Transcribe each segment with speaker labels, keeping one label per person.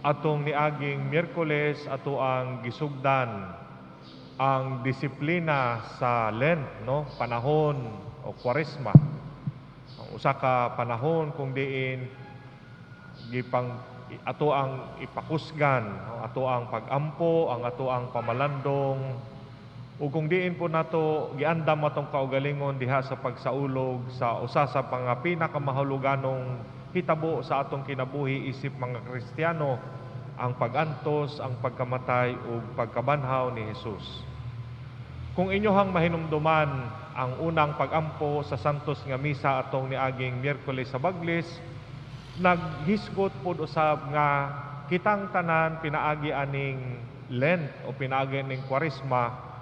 Speaker 1: Atong niaging Miyerkules, ato ang gisugdan ang disiplina sa Lent, no? Panahon o Kwaresma. Ang usa ka panahon kung diin gipang ato ang ipakusgan, no? Ato ang pagampo, ang ato ang pamalandong ug kung diin po nato giandam atong kaugalingon diha sa pagsaulog sa usa sa mga pinakamahuluganong hitabo sa atong kinabuhi isip mga Kristiyano, ang pag-antos, ang pagkamatay ug pagkabanhaw ni Jesus. Kung inyohang mahinumduman ang unang pagampo sa Santos nga Misa atong niaging Miyerkules sa Baglis, naghisgot pod usab nga kitang tanan pinaagi aning Lent o pinaagi aning Kwaresma,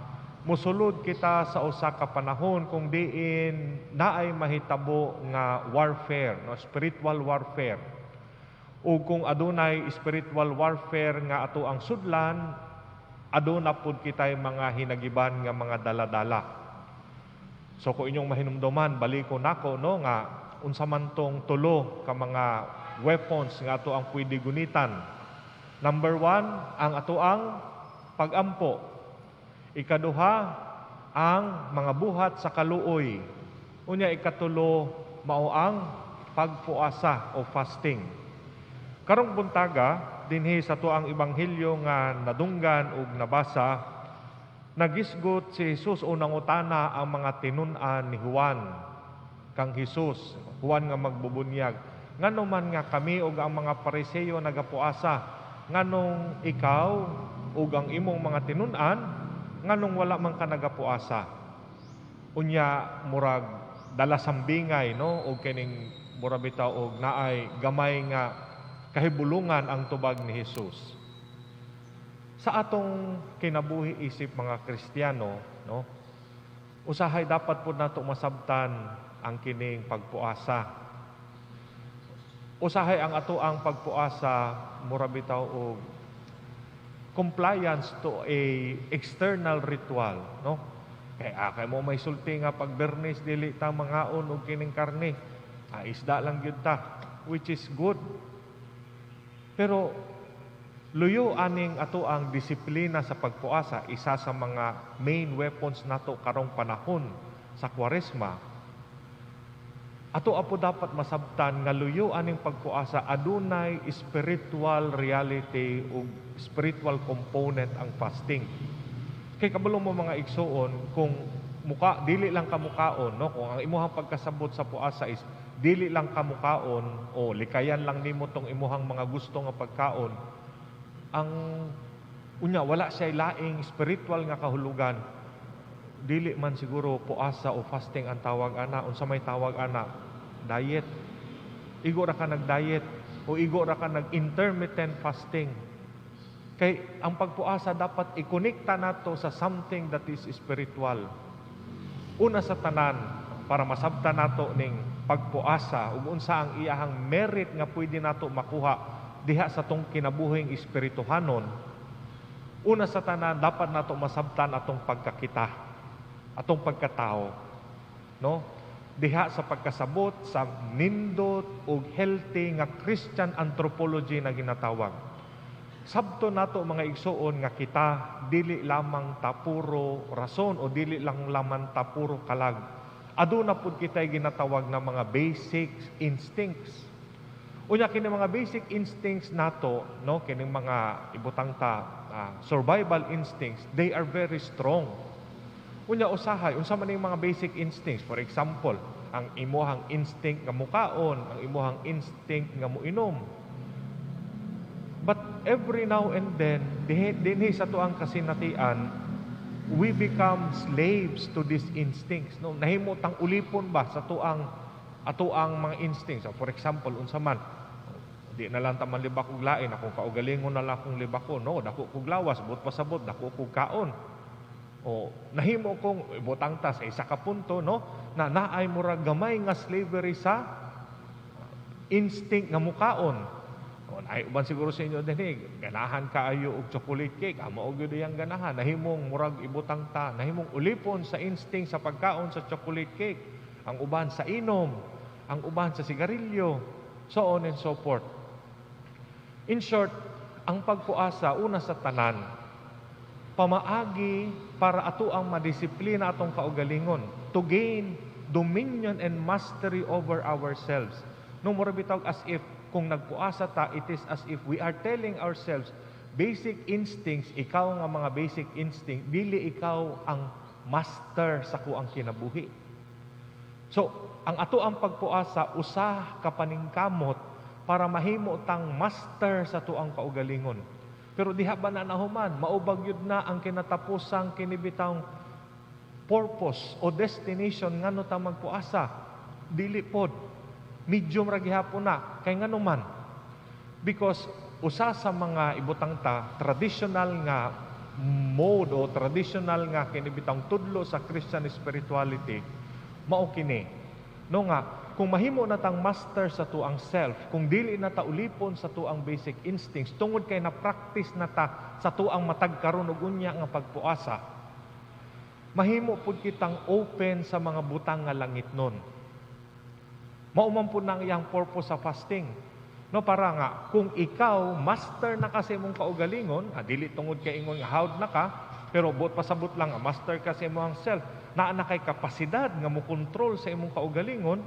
Speaker 1: musulod kita sa usa ka panahon kung diin naay mahitabo nga warfare, no, spiritual warfare. O kung adunay spiritual warfare nga ato ang sudlan, aduna pud kitay mga hinagiban nga mga daladala. So kung inyong mahinumduman, baliko nako, no, nga unsa man tong tulo ka mga weapons nga ato ang pwede gunitan. Number one, ang ato ang pagampo. Ikaduha, ang mga buhat sa kaluoy. Unya ikatulo, mao ang pagpuasa o fasting. Karong buntaga, dinhi sa atuang ebanghelyo nga nadunggan ug nabasa, nagisgot si Jesus o nangutana ang mga tinun-an ni Juan kang Jesus, Juan nga magbubunyag. Ngano man nga kami ug ang mga Pariseo nagapuasa, nganong ikaw ug ang imong mga tinun-an, nganong wala man ka nagapuasa? Unya murag dala sambingay, no, og kining mura bitaw og naay gamay nga kahibulungan ang tubag ni Jesus. Sa atong kinabuhi isip mga Kristiyano, no, usahay dapat po nato masabtan ang kining pagpuasa. Usahay ang ato ang pagpuasa mura bitaw og compliance to a external ritual, no? Kay kay mo may sulti nga pag Bernes dili ta mangaon og kining karne. Ah, isda lang gyud ta, which is good. Pero luyo aning ato ang disiplina sa pagpuasa, isa sa mga main weapons nato karong panahon sa Kwaresma. Ato apo dapat masabtan nga luyo aning pagpuasa, adunay spiritual reality ug spiritual component ang fasting. Kay kabalo mo, mga igsuon, kung muka dili lang ka mukaon, no, kung ang imuhang pagkasabot sa puasa is dili lang ka mukaon o likayan lang nimo tong imuhang mga gusto nga pagkaon, ang unya wala siya laing spiritual nga kahulugan, dili man siguro puasa o fasting ang tawag ana. Unsa may tawag ana? Diet. Igo ra ka nag-diet o igo ra ka nag-intermittent fasting. Kay ang pagpuasa dapat ikonekta nato sa something that is spiritual. Una sa tanan, para masabtan nato ning pagpuasa ug unsa ang iyahang merit nga pwede nato makuha diha sa tong kinabuhing espirituhanon, una sa tanan dapat nato masabtan atong pagkakita, atong pagkatao, no, diha sa pagkasabot sa nindot ug healthy nga Christian anthropology na ginatawag. Sabto nato, mga igsuon, nga kita dili lamang ta puro rason o dili lang laman ta puro kalag. Aduna pud kitay ginatawag na mga basic instincts. Unya kini mga basic instincts nato, no, kining mga ibutang ta survival instincts, they are very strong. Unya usahay unsa man ning mga basic instincts? For example, ang imuhang instinct nga mukaon, ang imuhang instinct nga muinom. But every now and then, dinhi sa tuang kasinatian, we become slaves to these instincts. No? Nahimo tang ulipon ba sa tuang atoang mga instincts. So, for example, unsa man, di na lang ta manlibak og lain, akong kaugalingon na lang akong libako, no, dako kog lawas, buot pasabot, dako kog kaon. O nahimo kong ibutang ta sa isa ka punto, no, na naay murag gamay nga slavery sa instinct nga mukaon. O naay uban siguro sa inyo dinhi, ganahan kaayo og chocolate cake, amo og gyud iyang ganahan, nahimong murag ibutang ta, nahimong ulipon sa instinct sa pagkaon sa chocolate cake. Ang uban sa inom, ang uban sa sigarilyo, so on and so forth. In short, Ang pagpuasa, una sa tanan, pamaagi para ato ang madisiplina atong kaugalingon, to gain dominion and mastery over ourselves. No, mura bitaw as if kung nagpuasa ta, it is as if we are telling ourselves, basic instincts, ikaw nga mga basic instinct, dili ikaw ang master sa kuang kinabuhi. So, ang ato ang pagpuasa, usa ka paningkamot para mahimo tang master sa tuang kaugalingon. Pero diha ba na nahuman, mao ba gyud na ang kinatapusang kinibitang purpose o destination ngano ta magpuasa? Dili pod. Medium ra gihapon na kay ngano man? Because usa sa mga ibutang ta traditional nga mode o traditional nga kinibitang tudlo sa Christian spirituality mao kini, no, nga kung mahimo na tang master sa tuang self, kung dili na ta ulipon sa tuang basic instincts tungod kay na practice na ta sa tuang matag karon ug unya nga pagpuasa, mahimo pud kitang open sa mga butang nga langit nun. Mao man pud nang iyang purpose sa fasting. No, para nga kung ikaw master na kasi imong kaugalingon, dili tungod kay ingon nga hawd na ka, pero buot pasabot lang nga master ka sa imong self, naa na kay kapasidad nga mo kontrol sa imong kaugalingon,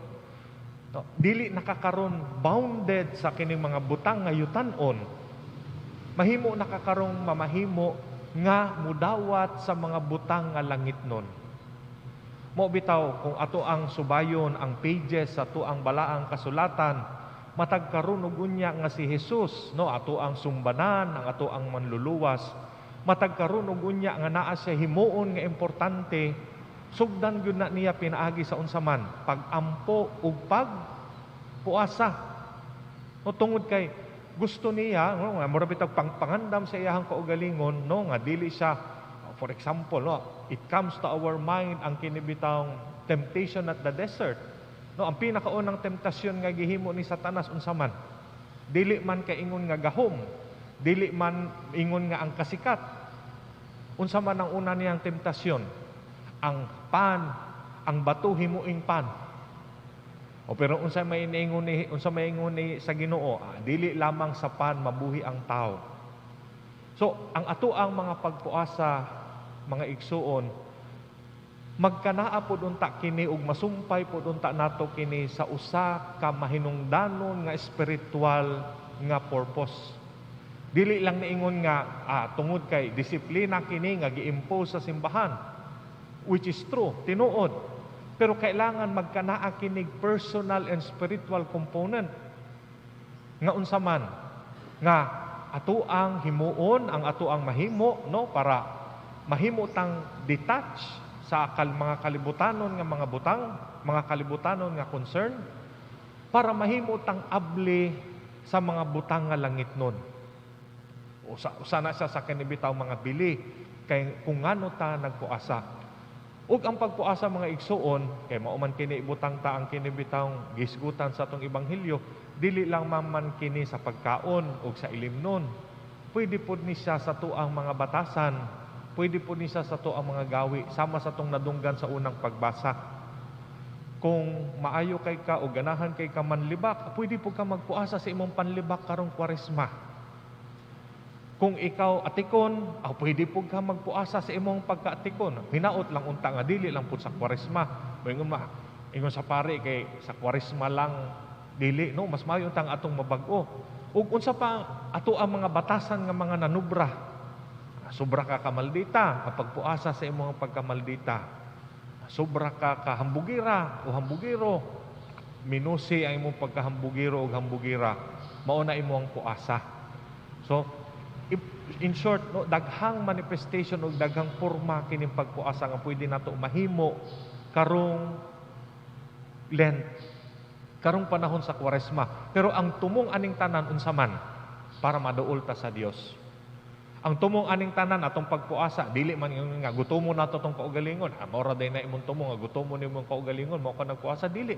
Speaker 1: no, dili nakakaron bounded sa kining mga butang nga yutan-on. Mahimo nakakarong mamahimo nga mudawat sa mga butang nga langit nun. Mao bitaw kung ato ang subayon ang pages sa ato ang balaang kasulatan, matag karon ug unya nga si Jesus, no, ato ang sumbanan, ang ato ang manluluwas, matag karon ug unya nga naa siya himuon nga importante, sugdan gyud na niya pinaagi sa unsa man pagampo ug pagpuasa, no, tungod kay gusto niya, no, nga mura bitaw pangpangandam sa iyahang kaugalingon, no, nga dili siya. For example, no, it comes to our mind ang kinibitang temptation at the desert. No, ang pinakaunang temptasyon nga gihimo ni Satanas, unsa man? Dili man kay ingon nga gahom, dili man ingon nga ang kasikat. Unsa man ang una niyang temptasyon? Ang pan, ang bato himuing pan. O pero unsa may ingon ni sa Ginoo? Ah, dili lamang sa pan mabuhi ang tao. So, ang ato ang mga pagpuasa, mga igsuon, magkanaa pod unta kini ug masumpay pod unta nato kini sa usa ka mahinungdanon nga espiritual nga purpose. Dili lang niingon nga tungod kay disiplina kini nga gi-impose sa simbahan, which is true, tinuod. Pero kailangan magkanaa kinig personal and spiritual component. Nga unsa man nga ato ang himuon, ang ato ang mahimo, no, para mahimo tang detach sa mga kalibutanon nga mga butang, mga kalibutanon nga concern, para mahimo tang abli sa mga butang nga langit nun. Usa na siya sa kinibitaw mga bili kay kung ngano ta nagpuasa. Ug ang pagpuasa, mga igsuon, kay mao man kini ibutang ta ang kinibitawng gisgutan sa atong ebanghelyo, dili lang man man kini sa pagkaon ug sa ilimnon. Pwede pud ni siya sa tuang mga batasan, pwede pud ni siya sa tuang mga gawi, sama sa atong nadunggan sa unang pagbasa. Kung maayo kay ka o ganahan kay ka manlibak, pwede pud ka magpuasa sa imong panlibak karong Kwaresma. Kung ikaw atikon, pwede pud ka magpuasa sa imong pagkaatikon. Hinaot lang unta nga dili lang pud sa Kwaresma. Ingon ma, ingon sa pare kay sa Kwaresma lang, dili, no, mas maayo untang atong mabag-o. Ug unsa pa ato ang mga batasan nga mga nanubra? Sobra ka kamaldita, ang pagpuasa sa imong pagkamaldita. Sobra ka kahambugira o hambugiro, minusi ang imong pagkahambugiro o hambugira, mao na imong puasa. So, in short, no, daghang manifestation o daghang forma kining pagpuasa nga pwede nato mahimo karong Lent, karong panahon sa Kwaresma. Pero ang tumong aning tanan, unsa man? Para maduol ta sa Dios. Ang tumong aning tanan atong pagpuasa, dili man ingon nga gutomo nato tong kaugalingon. Mao ra day na imong tumong nga gutomo nimo kaugalingon, mao ka nagpuasa, dili.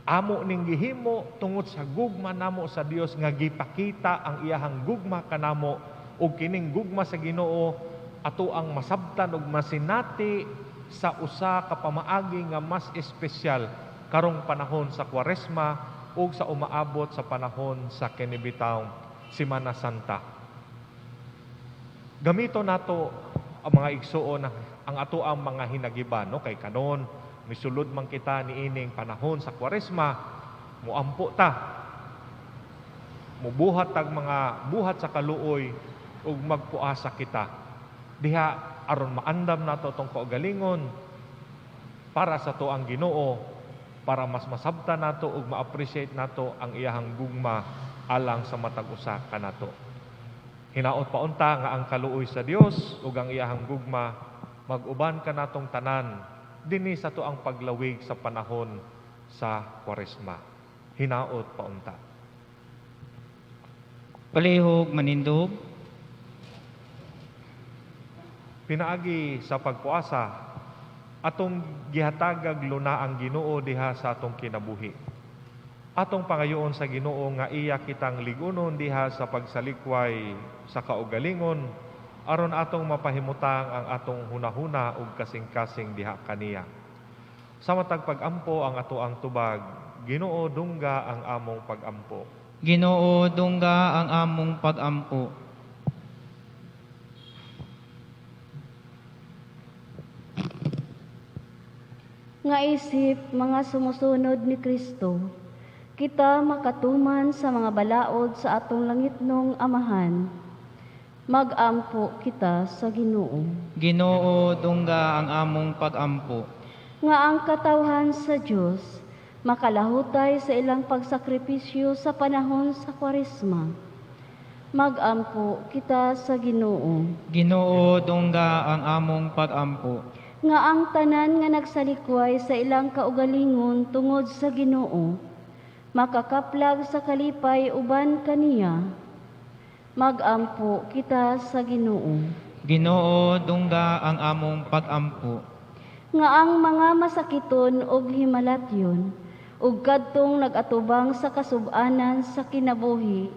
Speaker 1: Amo ning gihimo tungod sa gugma namo sa Dios nga gipakita ang iyahang gugma kanamo, ug kining gugma sa Ginoo ato ang masabtan ug masinati sa usa ka pamaagi nga mas espesyal karong panahon sa Kwaresma ug sa umaabot sa panahon sa kinibitawng Semana Santa. Gamito nato ang mga igsuon, ang ato ang mga hinagiban, no, kay kanon misulod man kita niining panahon sa Kwaresma, muampo ta, mubuhat tag mga buhat sa kaluoy ug magpuasa kita diha aron maandam nato tong kaugalingon para sa to ang Ginoo, para mas masabta nato ug ma-appreciate nato ang iyahang gugma alang sa matag usa kanato. Hinaot paunta nga ang kaluoy sa Dios ug ang iyahang gugma mag-uban kanatong tanan dinhi sa to ang paglawig sa panahon sa Kwaresma. Hinaot paunta.
Speaker 2: Palihog manindog.
Speaker 1: Pinaagi sa pagpuasa, atong gihatagag luna ang Ginoo diha sa atong kinabuhi. Atong pangayoon sa Ginoo nga iya kitang ligunon diha sa pagsalikway sa kaugalingon aron atong mapahimutang ang atong hunahuna ug kasing-kasing diha kaniya. Sa matag pag-ampo ang ato ang tubag, Ginoo, dungga ang among pag-ampo.
Speaker 2: Ginoo, dungga ang among pag-ampo.
Speaker 3: Nga isip mga sumusunod ni Kristo, kita makatuman sa mga balaod sa atong langitnong Amahan. Magampo kita sa Ginoo.
Speaker 2: Ginoo, dungga ang among pag-ampo.
Speaker 3: Nga ang katawhan sa Dios makalahutay sa ilang pagsakripisyo sa panahon sa Kwaresma. Magampo kita sa Ginoo.
Speaker 2: Ginoo, dungga ang among pag-ampo.
Speaker 3: Nga ang tanan nga nagsalikway sa ilang kaugalingon tungod sa Ginoo makakaplag sa kalipay uban kaniya. Magampo kita sa Ginoo.
Speaker 2: Ginoo, dungga ang among pag-ampo.
Speaker 3: Nga ang mga masakiton og himalatyon ug kadtong nag-atubang sa kasub-anan sa kinabuhi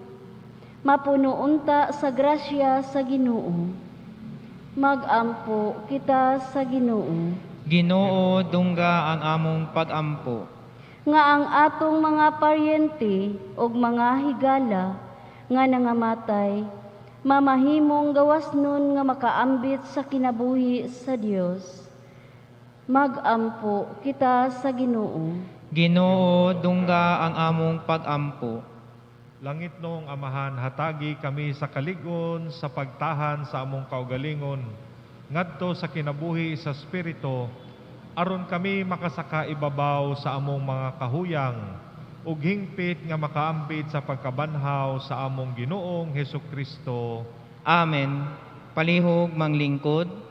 Speaker 3: mapuno unta sa grasya sa Ginoo. Magampo kita sa Ginoo.
Speaker 2: Ginoo, dungga ang among pag-ampo.
Speaker 3: Nga ang atong mga paryente ug mga higala nga nangamatay mamahimong gawas nun nga makaambit sa kinabuhi sa Dios. Magampo kita sa Ginoo.
Speaker 2: Ginoo, dungga ang among pag-ampo.
Speaker 1: Langit noong Amahan, hatagi kami sa kaligon sa pagtahan sa among kaugalingon ngadto sa kinabuhi sa espiritu, aron kami makasaka ibabaw sa among mga kahuyang ug hingpit nga makaambit sa pagkabanhaw sa among Ginoong Hesus Kristo.
Speaker 2: Amen. Palihog manglingkod.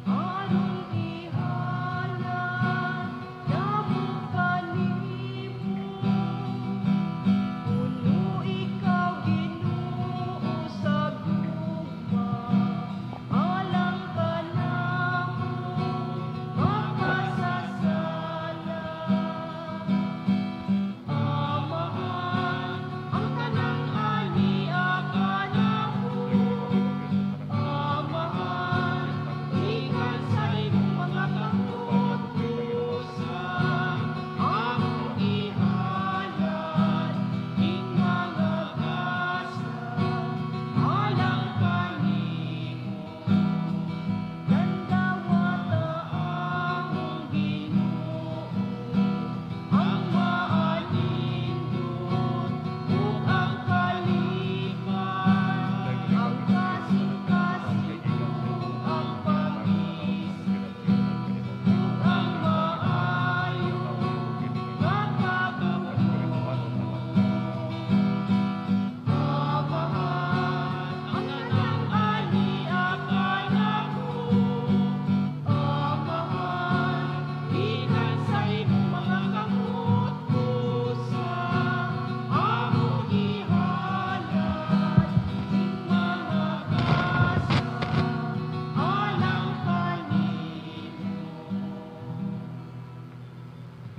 Speaker 4: Aron ihalad namo kanimo, puno ikaw, Ginoo, sa gugma alang kanamo.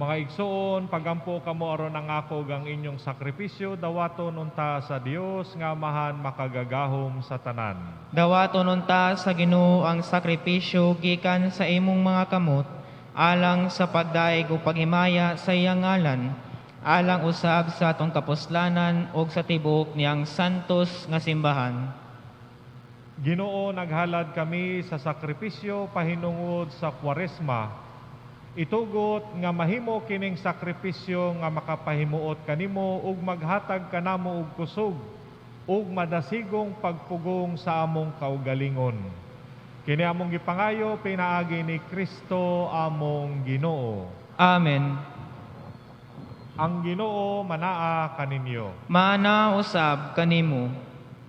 Speaker 1: Mga igsoon, pagampo kamo aron ang ako ang inyong sakripisyo, dawaton unta sa Dios nga Amahan makagagahom sa tanan.
Speaker 2: Dawaton unta sa Ginoo ang sakripisyo gikan sa imong mga kamot, alang sa pagdaig ug paghimaya sa iyang ngalan, alang usab sa atong kapuslanan ug sa tibuok niyang santos nga simbahan.
Speaker 1: Ginoo, naghalad kami sa sakripisyo pahinungod sa Kwaresma. Itugot nga mahimo kining sakripisyo nga makapahimuot kanimo ug maghatag kanamo og kusog ug madasigong pagpugong sa among kaugalingon. Kini among gipangayo pinaagi ni Kristo among Ginoo.
Speaker 2: Amen.
Speaker 1: Ang Ginoo manaa kaninyo.
Speaker 2: Maana usab kanimo.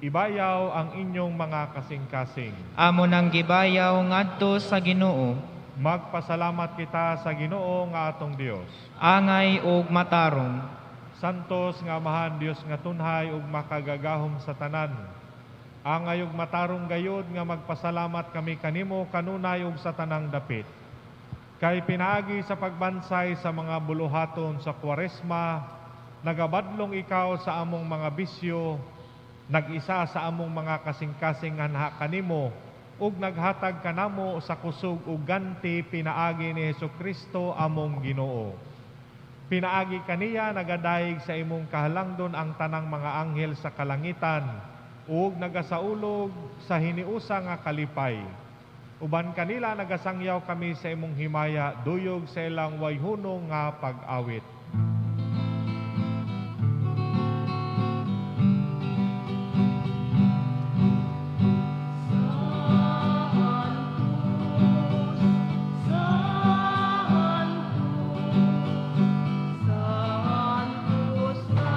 Speaker 1: Ibayaw ang inyong mga kasing-kasing.
Speaker 2: Amo nang gibayaw ngadto sa Ginoo.
Speaker 1: Magpasalamat kita sa Ginoo nga atong Dios.
Speaker 2: Angay ug matarong.
Speaker 1: Santos nga Amahan Dios nga tunhay ug makagagahom sa tanan. Angay ug matarong gayod nga magpasalamat kami kanimo kanunay ug sa tanang dapit. Kay pinaagi sa pagbansay sa mga buluhaton sa Kwaresma, nagabadlong ikaw sa among mga bisyo, nag-isa sa among mga kasing-kasing anha kanimo, ug naghatag kanamo sa kusog ug ganti pinaagi ni Hesukristo among Ginoo. Pinaagi kaniya nagadayeg sa imong kahalangdon ang tanang mga anghel sa kalangitan ug nagasaulog sa hiniusa nga kalipay. Uban kanila nagasangyaw kami sa imong himaya duyog sa ilang wayhunong nga pag-awit.
Speaker 4: Santos, Santos na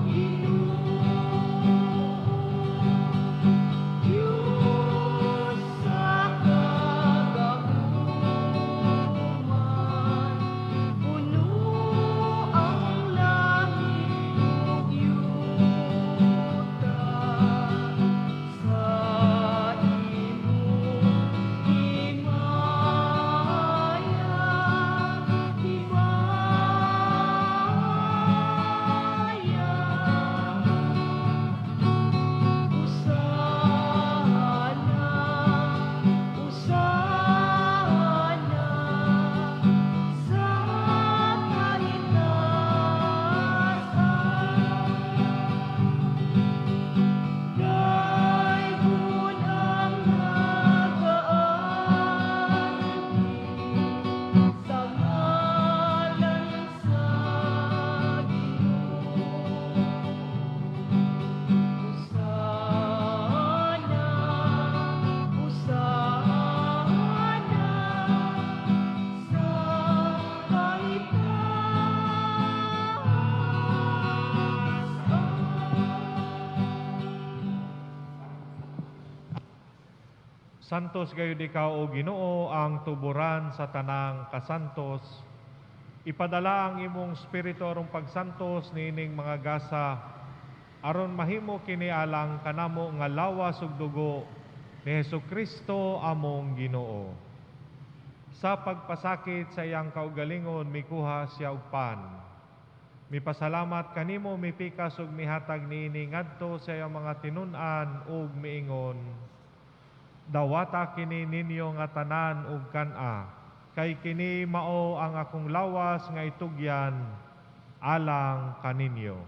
Speaker 4: Ginoo, Diyos sa kagahuman, puno ang langit ug yuta sa imong himaya, himaya. Usana, usana sa kaitasan. Daygon ang nagaanhi sa ngalan sa Ginoo. Usana, usana sa kaitasan.
Speaker 1: Santos gayud ikaw o Ginoo ang tuburan sa tanang kasantos. Ipadala ang imong espiritu aron pagsantos niining mga gasa aron mahimo kini alang kanamo nga lawas ug dugo ni Hesukristo among Ginoo. Sa pagpasakit sa iyang kaugalingon mikuha siya og pan. Mipasalamat kanimo mipikas ug mihatag niini ngadto sa iyang mga tinun-an ug miingon: Dawata kini ninyo nga tanan ug kan-a, kay kini mao ang akong lawas nga itugyan alang kaninyo.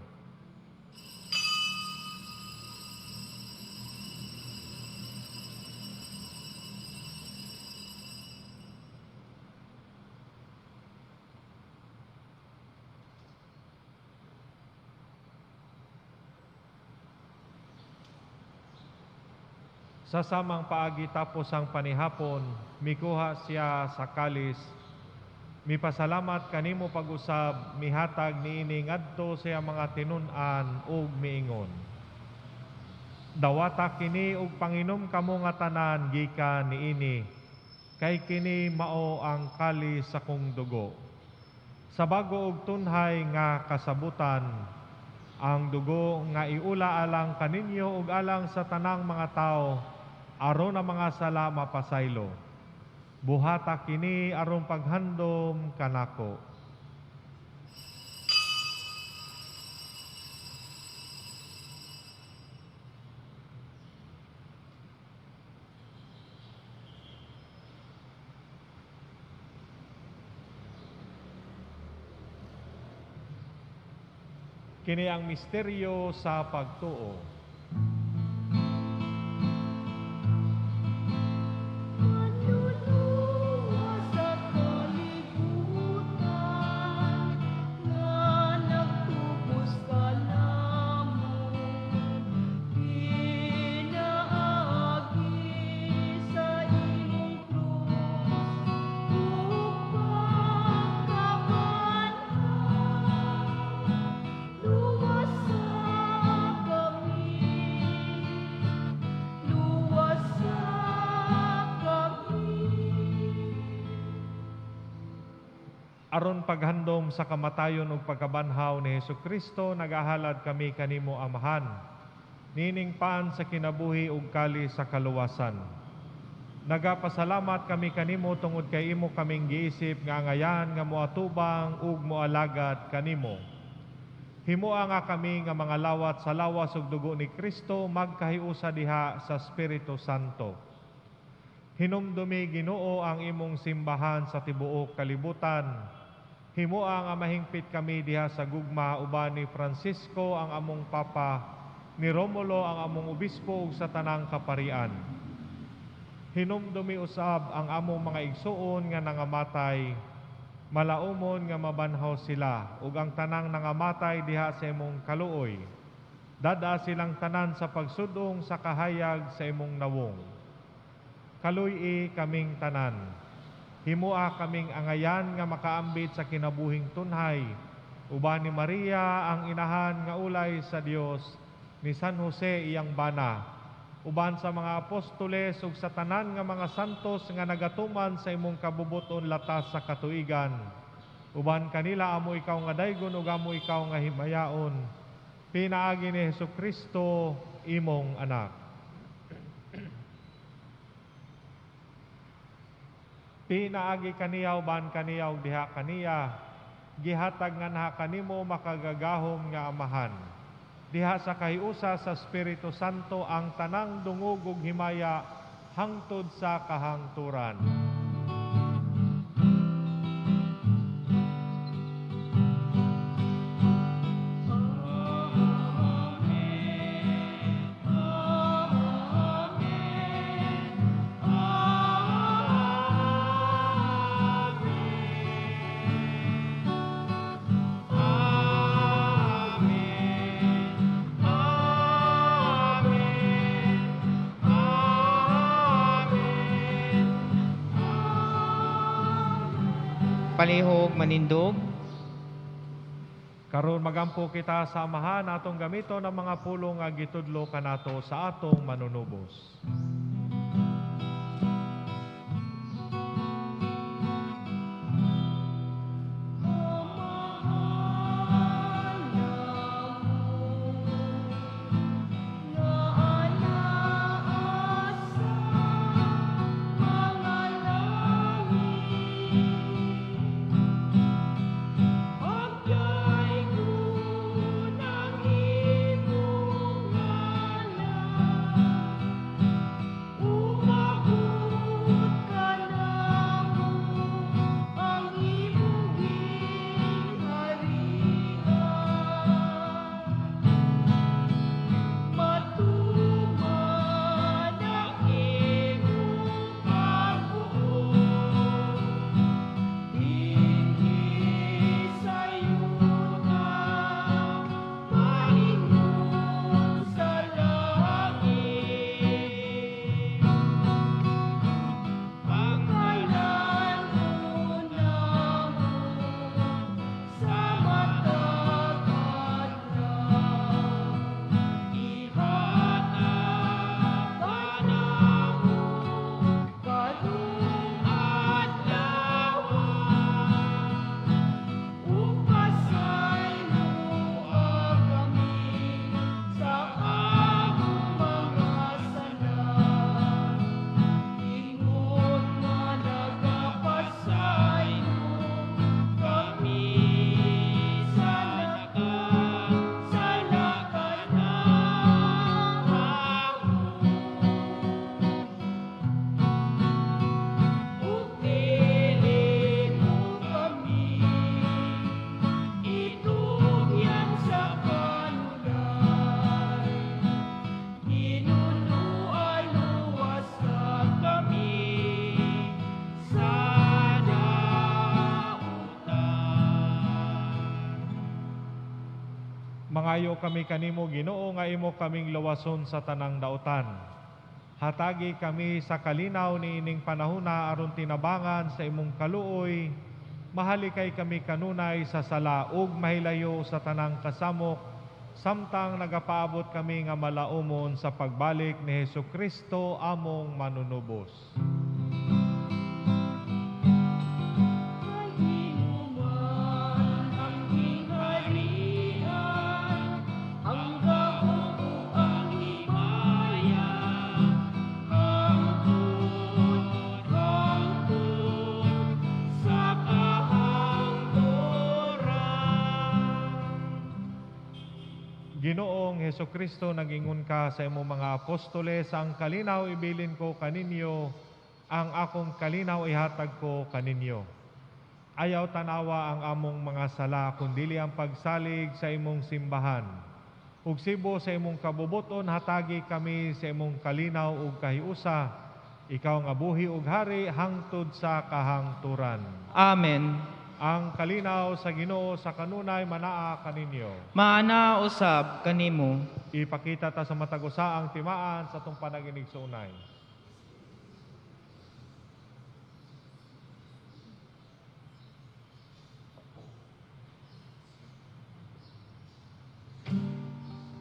Speaker 1: Sa samang paagi tapos ang panihapon, mikuha siya sa kalis. Mipasalamat kanimo pag-usab, mihatag niini ngadto sa iyang mga tinun-an ug miingon. Dawata kini ug panginom kamo nga tanan gikan niini, kay kini mao ang kalis sa kong dugo. Sa bago og tunhay nga kasabutan, ang dugo nga iula alang kaninyo ug alang sa tanang mga tao, aron ang mga sala mapasaylo. Buhata kini aron paghandom kanako. Kini ang misteryo sa pagtuo.
Speaker 4: Manluluwas sa kalibutan nga nagtubos kanamo, pinaagi sa imong krus ug pagkabanhaw. Luwasa kami, luwasa kami.
Speaker 1: Aron paghandom sa kamatayon ug pagkabanhaw ni Hesukristo, nagahalad kami kanimo, Amahan, nining paan sa kinabuhi ug kali sa kaluwasan. Nagapasalamat kami kanimo tungod kay imo kaming giisip nga angayan nga moatubang ug moalagad kanimo. Himoa nga kami nga mga lawat sa lawas ug dugo ni Kristo magkahiusa diha sa Espiritu Santo. Hinumdumi, Ginoo, ang imong simbahan sa tibuok kalibutan. Himoa nga mahingpit kami diha sa gugma uban ni Francisco ang among Papa, ni Romulo ang among obispo ug sa tanang kaparian. Hinumdumi usab ang among mga igsuon nga nangamatay, malaumon nga mabanhaw sila ug ang tanang nangamatay diha sa imong kaluoy. Dada silang tanan sa pagsudong sa kahayag sa imong nawong. Kaluy-i kaming tanan. Himoa kaming angayan nga makaambit sa kinabuhing tunhay. Uban ni Maria ang inahan nga ulay sa Dios, ni San Jose iyang bana. Uban sa mga apostoles ug sa tanan nga mga santos nga nagatuman sa imong kabubuton latas sa katuigan. Uban kanila amo ikaw nga daygon ug amo ikaw nga himayaon. Pinaagi ni Hesukristo imong anak. Pinaagi kaniya uban kaniya ug diha kaniya, gihatag nga naha kanimo makagagahom nga Amahan. Diha sa kahiusa sa Espiritu Santo ang tanang dungog ug himaya hangtod sa kahangturan.
Speaker 2: Palihog manindog.
Speaker 1: Karon magampo kita sa Amahan atong gamiton ang mga pulong nga gitudlo kanato sa atong manunubos.
Speaker 4: Nga anaa sa mga langit, Pagdaygon ang imong ngalan.
Speaker 1: Mangayo kami kanimo, Ginoo, nga imo kaming lawason sa tanang dautan. Hatagi kami sa kalinaw niining panahona aron tinabangan sa imong kaluoy. Mahalikay kami kanunay sa sala ug mahilayo sa tanang kasamok, samtang nagapaabot kami nga malaumon sa pagbalik ni Hesukristo among manunubos.
Speaker 4: Kahimuman ang gingharian, ang gahom ug ang himaya, hangtod, hangtod sa kahangturan.
Speaker 1: Ginoong Hesukristo, nagingon ka sa imong mga apostoles, ang kalinaw ibilin ko kaninyo, ang akong kalinaw ihatag ko kaninyo. Ayaw tanawa ang among mga sala, kundili ang pagsalig sa imong simbahan. Ug sibo sa imong kabubuton, hatagi kami sa imong kalinaw ug kahiusa. Ikaw nga buhi ug hari hangtod sa kahangturan.
Speaker 2: Amen.
Speaker 1: Ang kalinaw sa Ginoo sa kanunay manaa kaninyo.
Speaker 2: Maana usab kanimo.
Speaker 1: Ipakita ta sa matag usa ang timaan sa atong panaginigsuonay.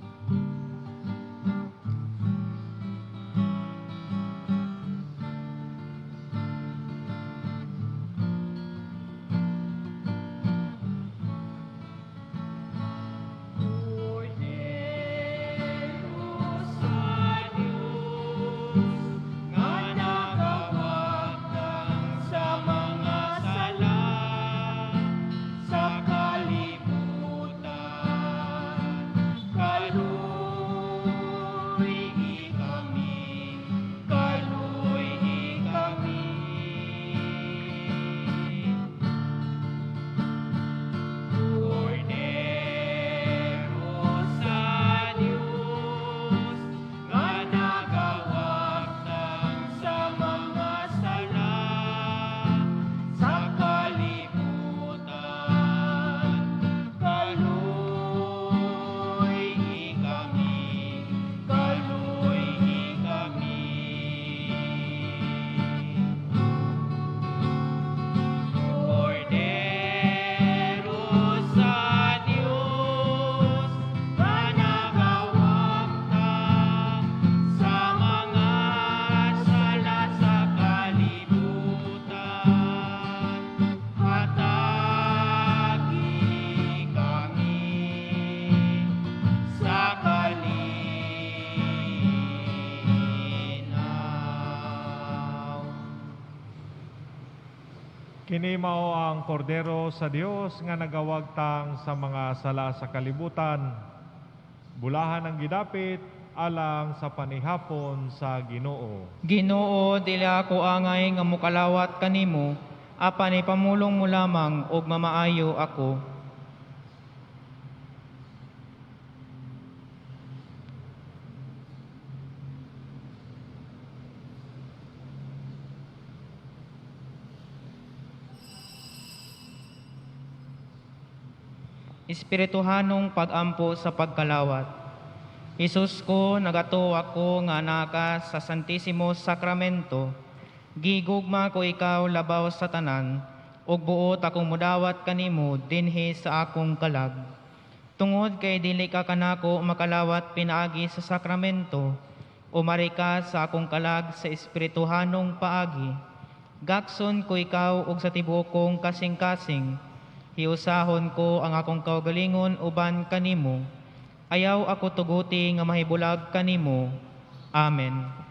Speaker 4: Kordero sa Dios nga nagawagtang sa mga sala sa kalibutan, kaluy kami, kaluy kami. Kordero sa Dios nga nagawagtang sa mga sala sa kalibutan, kaluy kami, kaluy kami. Kordero sa Dios nga nagawagtang sa mga sala sa kalibutan, hatagi kami sa kalinaw.
Speaker 1: Kini mao ang kordero sa Dios nga nagawagtang sa mga sala sa kalibutan. Bulahan ang gidapit alang sa panihapon sa Ginoo.
Speaker 2: Ginoo, dili ako angay nga mukalawat kanimo, apan ipamulong mo lamang ug mamaayo ako. Espirituhanong pagampo sa pagkalawat. Hesus ko, nagatuo ako nga naka sa Santisimo Sakramento. Gigugma ko ikaw labaw sa tanan, ug buot akong mudawat kanimo dinhi sa akong kalag. Tungod kay dili ka kanako makalawat pinaagi sa sakramento, umari ka sa akong kalag sa espirituhanong paagi. Gakson ko ikaw ug sa tibuok kong kasing-kasing. Hiusahon ko ang akong kaugalingon uban kanimo. Ayaw ako tuguti nga mahibulag kanimo. Amen.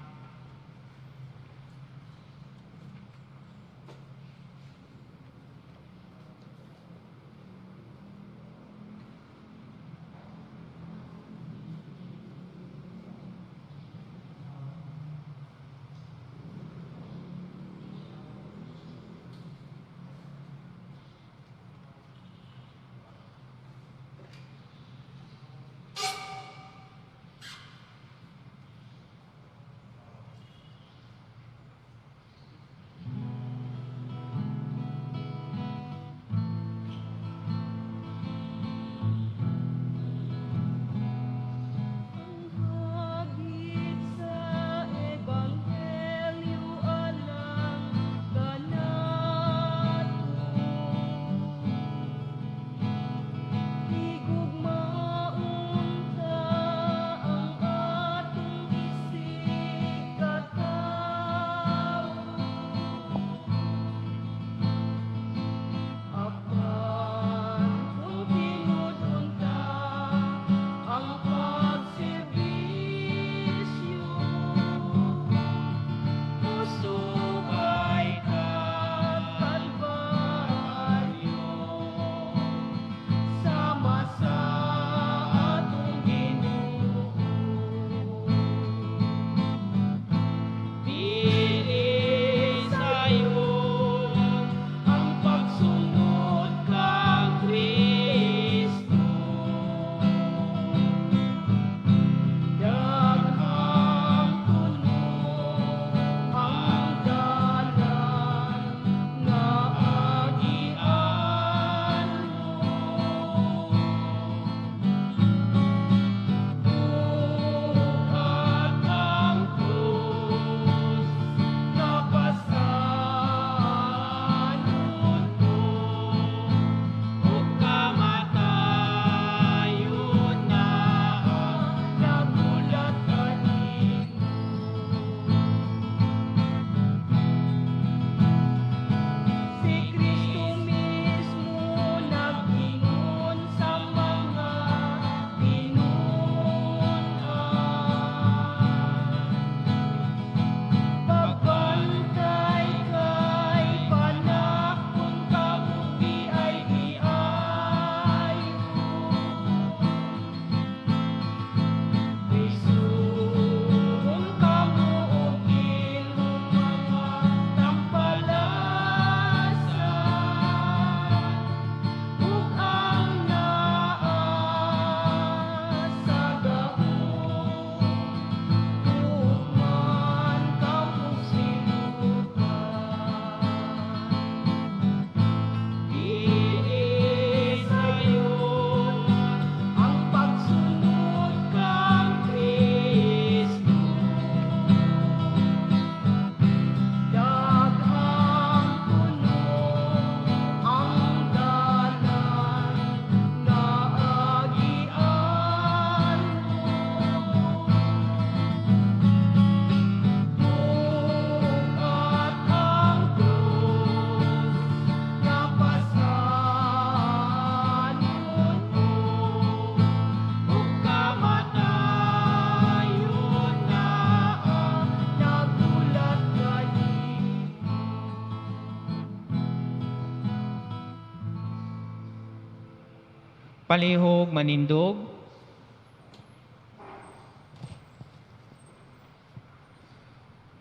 Speaker 2: Palihog manindog.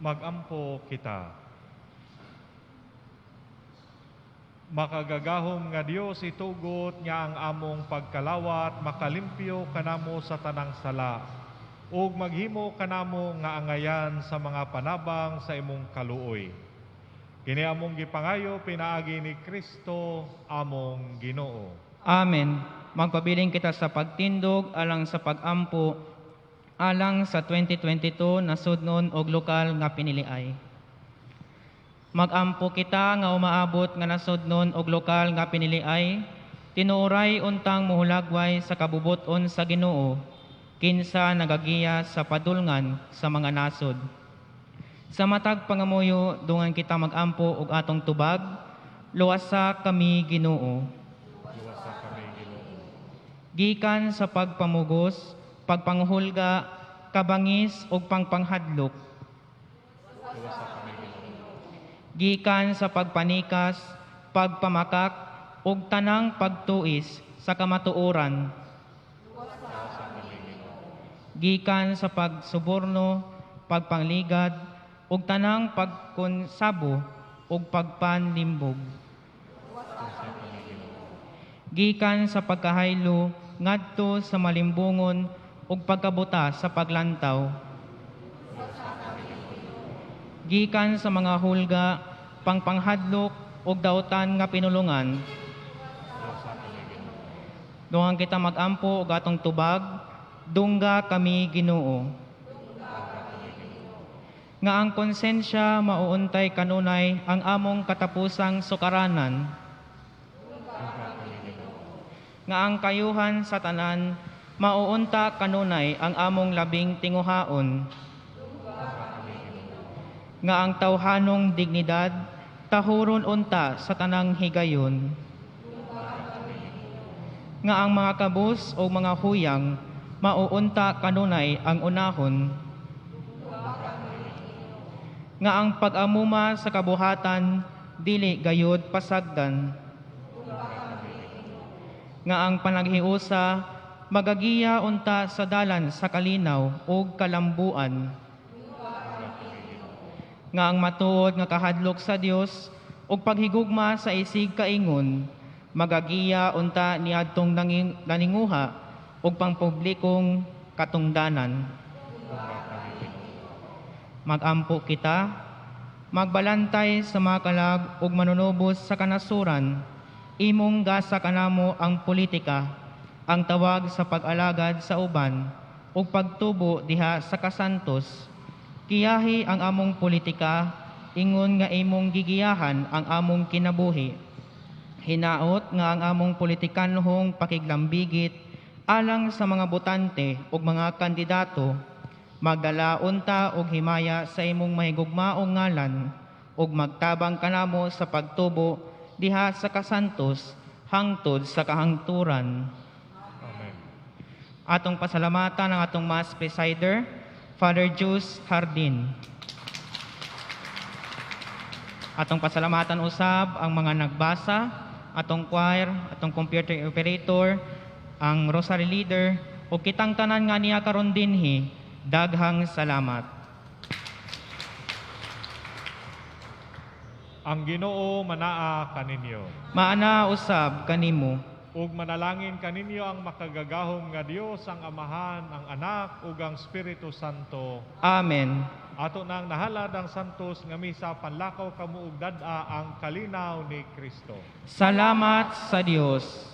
Speaker 1: Magampo kita. Makagagahom nga Dios, itugot nga ang among pagkalawat makalimpyo kanamo sa tanang sala ug maghimo kanamo nga angayan sa mga panabang sa imong kaluoy. Kini among gipangayo pinaagi ni Kristo among Ginoo.
Speaker 2: Amen. Magpabilin kita sa pagtindog alang sa pagampo alang sa 2022 nasudnon og lokal nga piniliay. Magampo kita nga umaabot nga nasudnon og lokal nga piniliay, tinuoray untang muhulagway sa kabubuton sa Ginoo, kinsa nagagiya sa padulngan sa mga nasod. Sa matag pangamuyo, dungan kita magampo og atong tubag, luwasa kami Ginoo.
Speaker 1: Luwasa kami, Ginoo.
Speaker 2: Gikan sa pagpamugos, pagpanghulga, kabangis ug pangpanghadlok.
Speaker 1: Luwasa kami, Ginoo.
Speaker 2: Gikan sa pagpanikas, pagpamakak ug tanang pagtuis sa kamatuoran.
Speaker 1: Luwasa kami, Ginoo.
Speaker 2: Gikan sa pagsuborno, pagpangligad ug tanang pagkonsabo ug pagpanlimbog.
Speaker 1: Luwasa kami, Ginoo.
Speaker 2: Gikan sa pagkahaylo ngadto sa malimbungon ug pagkabuta sa paglantaw. Gikan sa mga hulga, pangpanghadlok ug dautan nga pinulungan.
Speaker 1: Luwasa kami, Ginoo.
Speaker 2: Dungan kita magampo og atong tubag, dungga kami, Ginoo. Nga ang konsensya mauuntay kanunay ang among katapusang sukaranan.
Speaker 1: Dungga kami, Ginoo.
Speaker 2: Nga ang kayuhan sa tanan mauunta kanunay ang among labing tinguhaon.
Speaker 1: Dungga kami, Ginoo.
Speaker 2: Nga ang tawhanong dignidad tahuron unta sa tanang higayon. Nga ang mga kabus o mga huyang mauunta kanunay ang unahon. Nga ang pag-amuma sa kabuhatan dili gayud pasagdan. Nga ang panaghiusa magagiya unta sa dalan sa kalinaw ug kalambuan. Nga ang matuod nga kahadlok sa Dios ug paghigugma sa isig kaingon magagiya unta niadtong naninguha ug pangpublikong katungdanan.
Speaker 1: Dungga kami, Ginoo.
Speaker 2: Magampo kita, magbalantay sa mga kalag ug manunubos sa kanasuran, imong gasa kanamo ang politika, ang tawag sa pag-alagad sa uban ug pagtubo diha sa kasantos. Kiyahi ang among politika, ingon nga imong gigiyahan ang among kinabuhi. Hinaot nga ang among politikanhong pakiglambigit alang sa mga botante ug mga kandidato, magdala unta og himaya sa imong mahigugmaong ngalan ug magtabang kanamo sa pagtubo diha sa kasantos hangtod sa kahangturan.
Speaker 1: Amen.
Speaker 2: Atong pasalamatan ang atong Mass Presider, Father Jus Hardin. Atong pasalamatan usab ang mga nagbasa, atong choir, atong computer operator, ang rosary leader, ug kitang tanan nga niya karon dinhi, daghang salamat.
Speaker 1: Ang Ginoo manaa kaninyo.
Speaker 2: Maana usab kanimo.
Speaker 1: Ug manalangin kaninyo ang makagagahom nga Dios, ang Amahan, ang Anak, ug ang Espiritu Santo.
Speaker 2: Amen.
Speaker 1: Ato nang nahalad ang santos nga misa, panlakaw kamo og dad-a ang kalinaw ni Kristo.
Speaker 2: Salamat sa Dios.